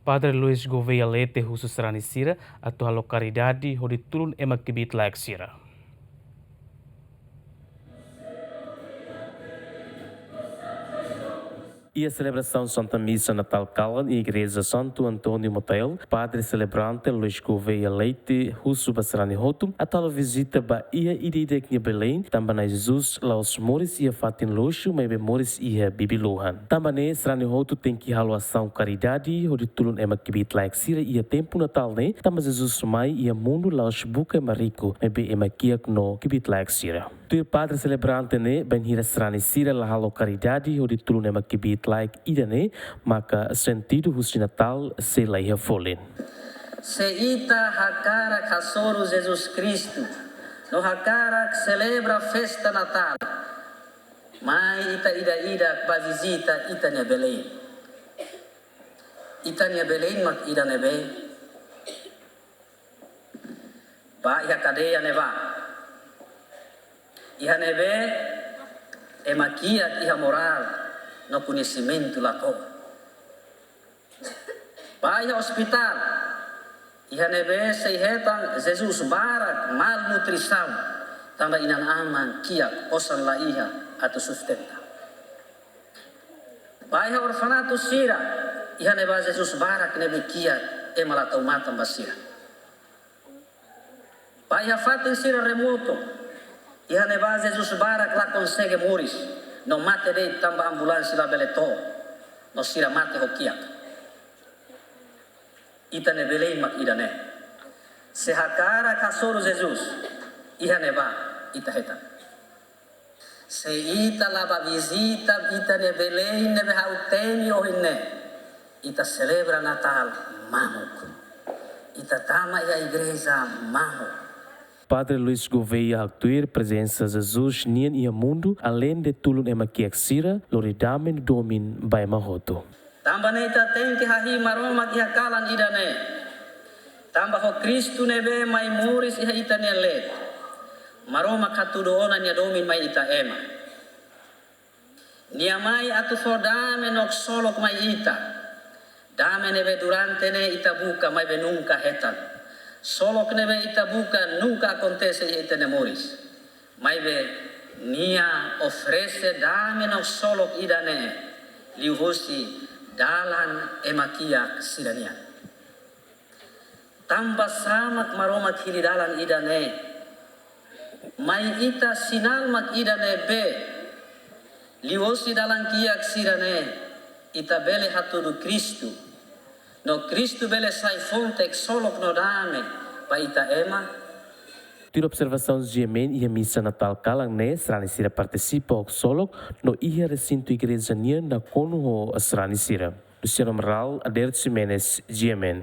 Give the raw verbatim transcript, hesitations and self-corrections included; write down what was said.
Padre Luis Gouveia Leite husu sarani sira atu halo karidade hodi tulun ema kbiit-laek sira. Iha selebrasaun Santa Misa Natál kalan iha Igreja Santo António Motael, Padre selebrante Luis Gouveia Leite husu ba sarani hotu atu halo vizita ba iha ida-idak nia Belém, tanba Na'i Jesus la'ós moris iha fatin luxu, maibé moris iha bibi-luhan. Tanba ne'e sarani hotu tenke halo asaun karidade hodi tulun ema kbiit-laek sira iha tempu Natál ne'e, tanba Jesus mai iha mundu la'ós buka ema riku, maibé ema kiak no kbiit-laek sira. Tuir Padre selebrante ne'e, bainhira sarani sira la halo karidade hodi tulun ema kbiit-laek ida-ne'e, maka sentidu husi Natál sei la iha folin. Se ita hakarak hasoru Jesus Kristu, no hakarak selebra festa Natál, mai ita ida-idak bá vizita ita-nia Belém. Ita-nia Belém mak ida ne'ebé? Bá iha kadeia ne'ebá. Iha ne'ebé ema kiak iha morál no koñesimentu lakohi. Bá iha ospitál. Iha ne'ebé sei hetan Jesus barak malnutrisaun, tanba inan-aman kiak, osan la iha atu sustenta. Bá iha orfanatu sira. Iha ne'ebá Jesus barak ne'ebé kiak, ema la tau matan ba sira. Bá iha fatin sira remotu. Iha ne'ebá Jesus barak la konsege moris, no mate de'it tanba ambulánsia labele to'o, no sira mate ho kiak. Ita-nia Belém mak ida-ne'e. Se hakarak hasoru Jesus, iha ne'ebá ita hetan. Se ita la bá vizita ita-nia Belém ne'ebé ha'u temi ohin ne'e, ita selebra Natál mamuk. Ita tama iha igreja mamuk. Padre Luis Gouveia haktuir prezensa Jesus nian iha mundu, aleinde tulun ema kiak sira, lori dame no domin ba ema hotu. Tanba ne'e ita tenke hahi'i Maromak iha kalan ida-ne'e. Tanba ho Kristu ne'ebé mai moris iha ita-nia leet, Maromak hatudu ona nia domin mai ita ema. Nia mai atu fó dame no ksolok mai ita. Dame ne'ebé durante ne'e ita buka, maibé nunka hetan. Ksolok ne'ebé ita buka nunka akontese iha ita-nia moris. Maibé nia oferese dame no ksolok ida-ne'e liuhusi dalan ema kiak sira-nian. Tanba sá mak Maromak hili dalan ida-ne'e? Mai ita sinál mak ida ne'ebé liuhusi dalan kiak sira-ne'e ita bele hatudu Kristu, no Kristu bele sai fonte ksolok no dame ba ita ema? Tuir observasaun G M N, iha misa Natál kalan ne'e, sarani sira partisipa ho ksolok no iha resintu igreja nian nakonu ho sarani sira. Luciano Amaral, Adelso Ximenes, G M N.